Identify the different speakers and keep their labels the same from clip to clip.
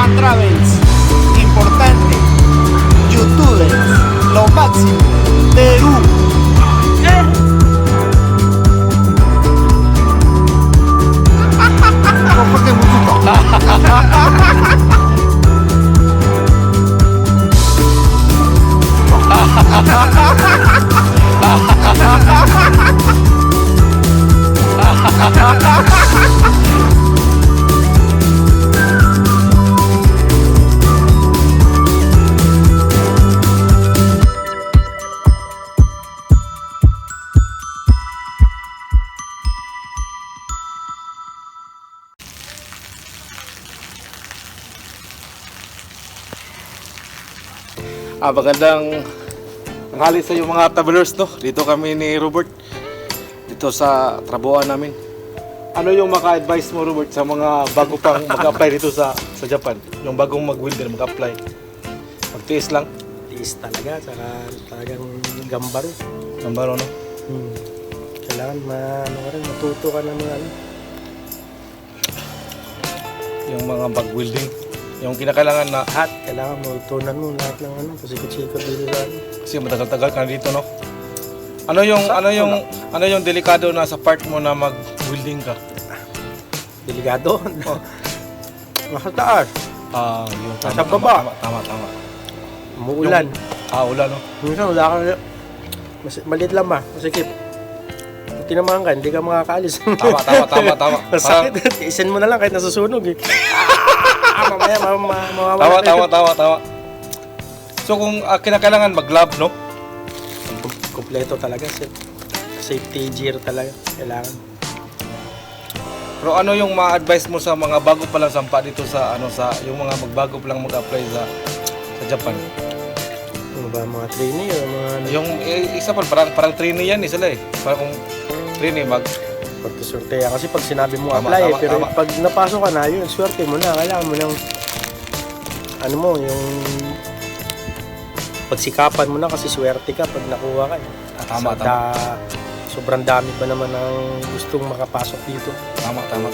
Speaker 1: Japan Travels. Importante. Youtubers. Lo máximo. Perú.
Speaker 2: Magandang tanghali sa iyo, mga travelers, no. Dito kami ni Robert dito sa trabuhan namin. Ano yung maka-advise mo, Robert, sa mga bago pang mag-apply dito sa Japan? Yung bagong mag-welder mag-apply. Magtiis lang.
Speaker 3: Tiis talaga, saka talagang gambaro.
Speaker 2: Nambaro, no?
Speaker 3: Kailangan ano ka rin, matuto ka ng mga ano.
Speaker 2: Yung mga bag-welding. Yung kinakailangan na
Speaker 3: Lahat, kailangan matutunan mo lahat ng ano, pasikot-sikot dito sa ano.
Speaker 2: kasi matagal-tagal ka na dito, no? Ano yung delikado na sa part mo na mag-welding ka?
Speaker 3: Delikado.
Speaker 2: Oh.
Speaker 3: Nasa taas,
Speaker 2: Yung tama,
Speaker 3: Nasa
Speaker 2: tama,
Speaker 3: baba.
Speaker 2: tama, tama, tama.
Speaker 3: umuulan.
Speaker 2: Ulan, no?
Speaker 3: Minsan wala kang, mas, maliit lang ba, masikip. Pag tinamaan ka, hindi ka makakaalis.
Speaker 2: Tama, tama, tama, tama.
Speaker 3: Masakit. Tiisin mo na lang kahit nasusunog eh. Mamaya, mawawala
Speaker 2: Tama,
Speaker 3: na
Speaker 2: tama,
Speaker 3: yun.
Speaker 2: tama, tama. So kung kinakailangan mag-lab, no?
Speaker 3: Kompleto talaga. Safety gear talaga. Kailangan.
Speaker 2: Pero ano yung ma-advise mo sa mga bago pa lang sampa dito sa ano sa yung mga magbago pa lang mag-apply sa Japan?
Speaker 3: Ano ba, mga trainee o mga ano?
Speaker 2: Yung isa pa parang parang trainee yan eh sila eh. Parang kung trainee mag
Speaker 3: Swerte yan. Kasi pag sinabi mo
Speaker 2: Tama,
Speaker 3: apply eh,
Speaker 2: tama,
Speaker 3: pero
Speaker 2: tama.
Speaker 3: pag napasok ka na, yun, swerte mo na. Kailangan mo ng, ano mo, yung pagsikapan mo na kasi swerte ka pag nakuha ka eh.
Speaker 2: Tama,
Speaker 3: Sa
Speaker 2: tama.
Speaker 3: Sobrang dami pa naman ang gustong makapasok dito.
Speaker 2: Tama, tama.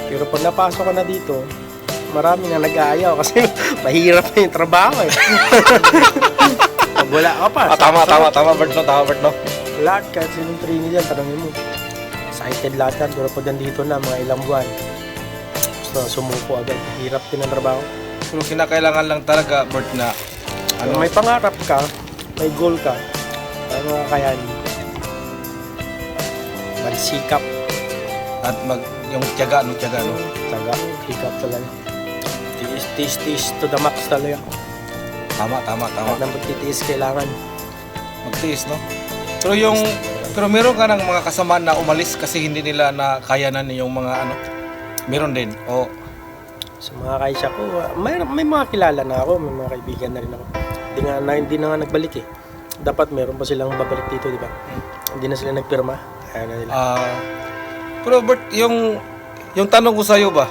Speaker 3: Pero pag napasok ka na dito, marami na nag-aayaw kasi mahirap na yung trabaho eh. Pag wala ka pa.
Speaker 2: Tama, tama, tama, Bert, no? Tama, Bert, no?
Speaker 3: Lahat, kahit sinong trainee dyan, tanongin mo. Excited lahat yan, pero pag nandito na, mga ilang buwan, gusto na sumuko agad. Hirap din ang trabaho.
Speaker 2: Pero kinakailangan lang talaga, Bert, na
Speaker 3: Kung
Speaker 2: ano,
Speaker 3: may pangarap ka, may goal ka, kaya mo kakayanin. Magsikap.
Speaker 2: At mag yung tiyaga, no, tiyaga, no?
Speaker 3: Taga, sikap talaga. Tiis, tiis, tiis to the max talaga.
Speaker 2: Tama, tama, tama.
Speaker 3: Lahat ng pagtitiis kailangan.
Speaker 2: Magtiis, no? Pero meron ka ng mga kasama na umalis kasi hindi nila na kayanan yung mga ano. Meron din. O
Speaker 3: Sa mga kaisa ko, may mga kilala na ako, may mga kaibigan na rin ako. Hindi na nga nagbalik eh. Dapat meron pa silang babalik dito, di ba? Hindi na sila nagpirma. Kaya na nila.
Speaker 2: Pero Bert, yung tanong ko sa iyo ba?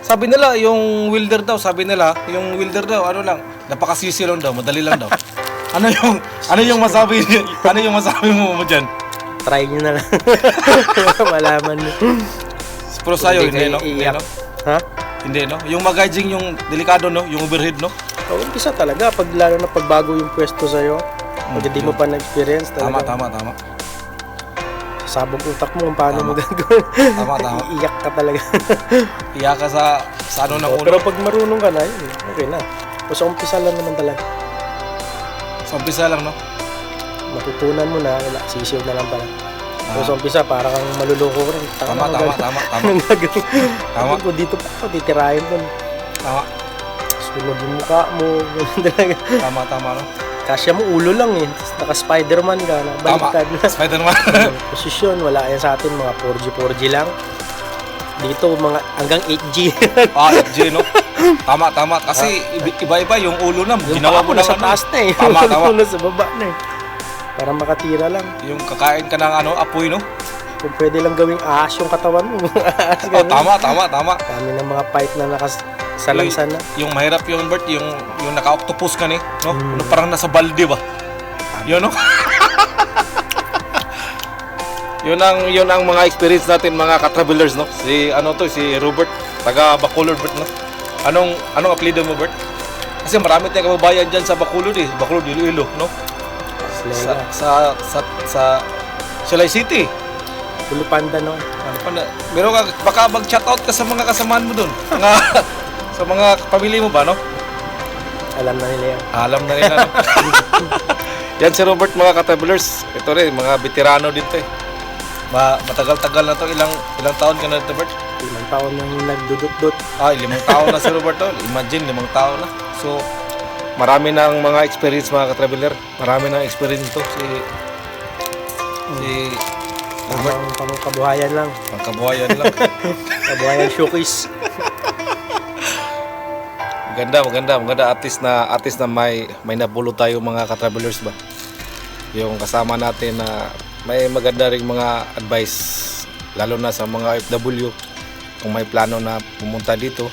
Speaker 2: Sabi nila yung welder daw, sabi nila, yung welder daw ano lang, napakasisi lang daw, madali lang daw. Ano yung masabi mo diyan?
Speaker 3: Try nyo na lang. Malaman nyo.
Speaker 2: Pero sa'yo, hindi,
Speaker 3: kayo
Speaker 2: no? Hindi,
Speaker 3: iiyak.
Speaker 2: no?
Speaker 3: Ha?
Speaker 2: Hindi, no? Yung magaijing yung delikado, no? Yung overhead, no?
Speaker 3: O, umpisa talaga. Pag, lalo na pag bago yung pwesto sa'yo, pag hindi mo pa na-experience,
Speaker 2: Tama,
Speaker 3: talaga,
Speaker 2: tama, tama.
Speaker 3: sasabog utak mo kung paano mo gagawin.
Speaker 2: Tama, tama.
Speaker 3: Iiyak ka talaga.
Speaker 2: Iya ka sa ano ng
Speaker 3: O,
Speaker 2: ulo.
Speaker 3: pero pag marunong ka na, yun, okay na. O, sa umpisa lang naman talaga.
Speaker 2: Sa umpisa lang, no?
Speaker 3: Matutunan mo na, wala, sisiw na lang pala. Pero sa umpisa, para kang maluloko rin.
Speaker 2: Tama,
Speaker 3: Tanga,
Speaker 2: tama, tama, tama.
Speaker 3: Anong gagawin?
Speaker 2: Tama.
Speaker 3: Kung dito pa ako, titirahin ko.
Speaker 2: Tama,
Speaker 3: Sunog yung mukha mo. Ganun talaga.
Speaker 2: tama, tama, no?
Speaker 3: Kasya mo, ulo lang eh. Tapos naka-Spiderman ka,
Speaker 2: Tama.
Speaker 3: nakabaliktad na.
Speaker 2: Spider-Man.
Speaker 3: Posisyon, wala yan sa atin. Mga 4G, 4G lang. Dito, mga hanggang 8G.
Speaker 2: FJ, no? Tama, tama. Kasi iba-iba yung ulo na.
Speaker 3: Yung
Speaker 2: Ginawa
Speaker 3: paa
Speaker 2: mo
Speaker 3: mo
Speaker 2: ng
Speaker 3: nasa
Speaker 2: ano.
Speaker 3: taas na eh.
Speaker 2: Tama,
Speaker 3: Yung
Speaker 2: tama.
Speaker 3: ulo nasa baba na eh. Para makatira lang.
Speaker 2: Yung kakain ka ng ano, apoy, no?
Speaker 3: Kung pwede lang gawing ahas yung katawan mo. Ahas
Speaker 2: Oh,
Speaker 3: ganun.
Speaker 2: tama, tama, tama.
Speaker 3: Dami ng mga pipe na nakasalansan na.
Speaker 2: Yung mahirap yung Bert, yung naka-octopus ka ni, no? Ano, parang nasa balde ba? Yun, no? Yun ang mga experience natin, mga ka-travelers, no? Si ano to, si Robert, taga Bacolod, Bert, no? Anong apelyido mo, Bert? Kasi marami tayong kababayan dyan sa Bacolod eh. Bacolod, Iloilo, no? Sa,
Speaker 3: Slega.
Speaker 2: sa Silay City.
Speaker 3: Pulupanda no.
Speaker 2: Ano pa na? Meron ka, baka mag-shoutout ka sa mga kasamahan mo dun. Sa mga pamilya mo ba, no?
Speaker 3: Alam na nila yan.
Speaker 2: Alam na nila, no? Yan si Robert, mga ka-travelers. Ito rin, mga veterano dito eh. Matagal-tagal na to. Ilang ilang taon ka na dito, Bert?
Speaker 3: 5 taon nang nagdudot-dot.
Speaker 2: Ah, 5 taon na si Roberto. Imagine, 5 taon na. So, marami ng mga experience, mga ka-traveler. Marami ng experience to si Robert.
Speaker 3: Ang pang kabuhayan lang.
Speaker 2: Pangkabuhayan lang.
Speaker 3: Kabuhayan showcase.
Speaker 2: Maganda, maganda, maganda. At least na may napulot tayo, mga ka-travelers ba. Yung kasama natin na may maganda ring mga advice, lalo na sa mga OFW, kung may plano na pumunta dito,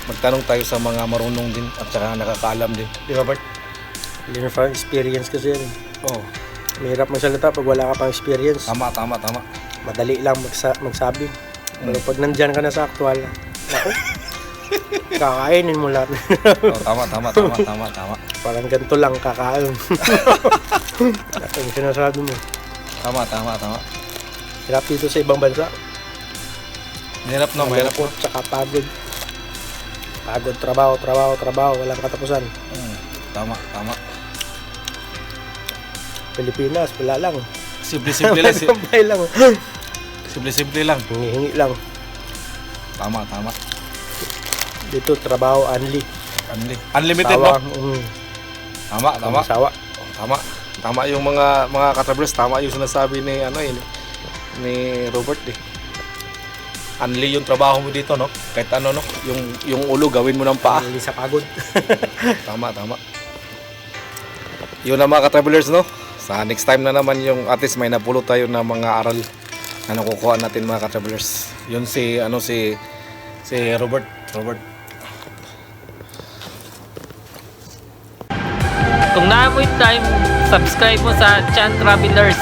Speaker 2: magtanong tayo sa mga marunong din at saka nakakaalam din. Di ba, Bert?
Speaker 3: Learn from experience kasi yan.
Speaker 2: Oo.
Speaker 3: Mahirap magsalita pag wala ka pang experience.
Speaker 2: Tama, tama, tama.
Speaker 3: Madali lang magsabi. Pero pag nandyan ka na sa actual, ako, kakainin mo lahat.
Speaker 2: Oh, tama, tama, tama, tama, tama.
Speaker 3: Parang ganito lang kakain. Lahat ang sinasabi mo.
Speaker 2: Tama, tama, tama.
Speaker 3: Hirap dito sa ibang bansa.
Speaker 2: Mahirap no, mahirap.
Speaker 3: Malungkot, tsaka pagod. Pagod, trabaho, trabaho, trabaho. Walang katapusan.
Speaker 2: Tama, tama.
Speaker 3: Pilipinas, wala lang.
Speaker 2: Simple-simple lang.
Speaker 3: Tambay lang.
Speaker 2: Simple-simple lang.
Speaker 3: Hingi-hingi lang.
Speaker 2: Tama, tama.
Speaker 3: Dito, trabaho, only.
Speaker 2: Unlimited,
Speaker 3: Sawa.
Speaker 2: no? Tama, tama.
Speaker 3: Sawa.
Speaker 2: Oh, tama. Tama yung mga katravelers, tama yung sinasabi ni ano eh, ni Robert eh. Unli yung trabaho mo dito, no? Kahit ano, no? Yung ulo gawin mo ng paa.
Speaker 3: Only sa pagod.
Speaker 2: Tama, tama. Yun na, mga ka-travelers, no? Sa next time na naman, yung at least may napulot tayo na mga aral na nakukuha natin, mga ka-travelers. Yun si, ano, si Robert. Robert.
Speaker 4: Kung naamoy time, subscribe mo sa Chan Travelers.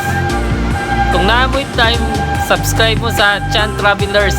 Speaker 4: Kung naamoy time, subscribe mo sa Chan Travelers.